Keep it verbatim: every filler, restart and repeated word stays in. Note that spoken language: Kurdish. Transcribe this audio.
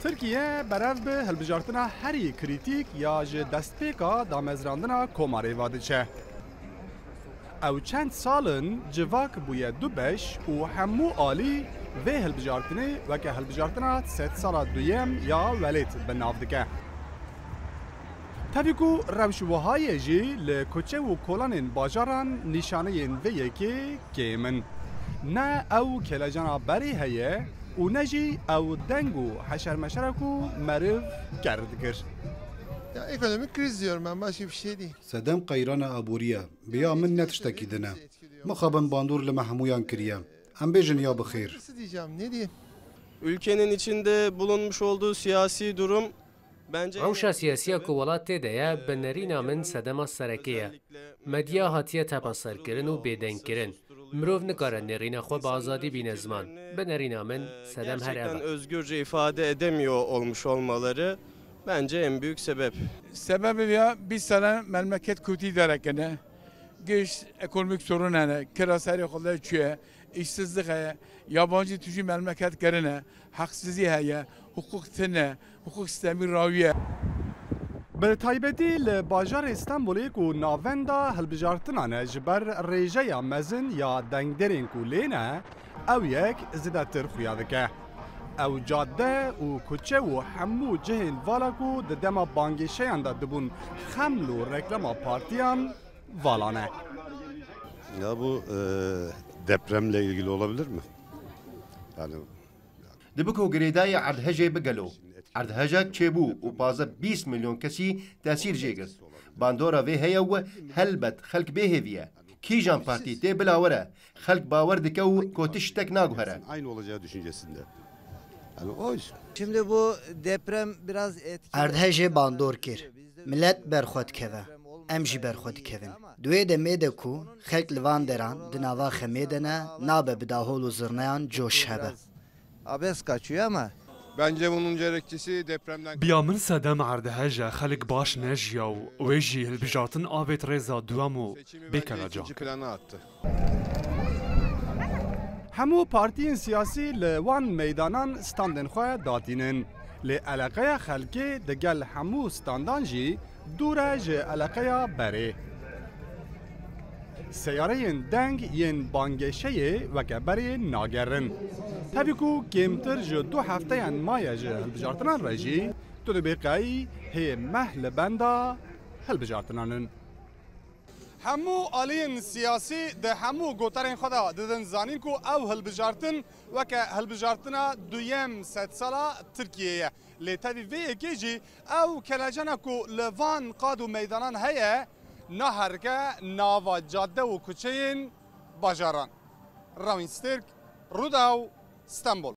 Tirkiye berev bi hilbijartina herî krîtîk ya ji destpêka damezrandina Komarê ve diçe. Ew çend sal in civak bûye du beş û hemû alî vê hilbijartinê weke hilbijartina sedsala duyem ya welêt bi nav dike. Tevî ku rewş wiha ye jî, li kuçe û kolanên bajaran nîşaneyên vê yekê kêm in. Ne ew kêlecana berê heye û ne jî ew deng û heşermeşera ku meriv ker dikir. Ya ekonomik kriz diyorum ben, başka bir şey değil. Sedem qeyrana aborî ye. Bi ya min ne tiştekî din e. Mixabin bandor li me hemûyan kiriye. Em bêjin ya bi xêr. Nasıl diyeceğim, ne diyeyim? Ülkenin içinde bulunmuş olduğu siyasi durum bence Rewşa siyasiya ku welat tê de ye, bi nerîna min sedema sereke ye. Medya hatiye tepaserkirin û bêdengkirin. Mirov nikare nêrîna xwe bi azadî bîne ziman. Bi nerîna min, sedem her ev gerçekten e. Özgürce ifade edemiyor olmuş olmaları bence en büyük sebep. Sebebê vêya bîst sal e memleket kotî derekine. Giş ekonomik sorun hene, kira serê xwe de çûye, îşsizlik heye, yabancî tûjî memleket kirine, heqsizî heye, hiqûq tune, hiqûq sîstemî rawiye. Bi taybetî li bajarê Stenbolê ku navenda hilbijartinan e ji ber rêjeya mezin ya dengdêrên ku lê ne, ew yek zêdetir xuya dike. Ew cadde û kuçe û hemû cihên vala ku di dema bangêşeyan de dibûn xeml û reklama partiyan, vala ne. Ya bu e, depremle ilgili olabilir mi? Yani Dibe ku girêdayî erdhejê bi gelo. Erdhejek çêbû û pazdeh bîst milyon kesî tesîr jê girt. Bandora vê heye û helbet xelk bêhêvî ye. Kîjan partî tê bila were, xelk bawer dike û ku tiştek naguhere. Aynı olacağı düşüncesinde. Yani o yüzden. Şimdi bu deprem biraz etki Erdhejê bandor kir. Milet ber xwe dikeve. Em jî ber xwe dikevin. Di wê demê de ku xelk li van deran di nava xemê de ne, nabe bi dahol û zirneyan coş hebe. Abes kaçıyor ama Bence bunun gerekçesi depremden Biya min sedem erdhej e, xelk baş nejiya û wê jî hilbijartin avêt rêza duwem û bê kelecan. Plana attı. Hemû partiyên siyasî li wan meydanan standên xwe datînin. Lê eleqeya xelkê di gel hemû standan jî dûr e ji eleqeya berê. Seyareyên deng yên bangêşeyê weke berê nagerin. Tevî ku kêmtir ji du hefteyan maye ji hilbijartinan re jî, tu dibê qey hê meh li benda hilbijartinan in. Hemû aliyên siyasî di hemû gotarên xwe de didin zanîn ku ew hilbijartin weke hilbijartina duyem sedsala Tirkiyê ye. Lê tevî vê yekê jî ew kelecana ku li van qad û meydanan heye, naherike nava cadde û kuçeyên bajaran. Rawîn Stirk, Rûdaw, Stenbol.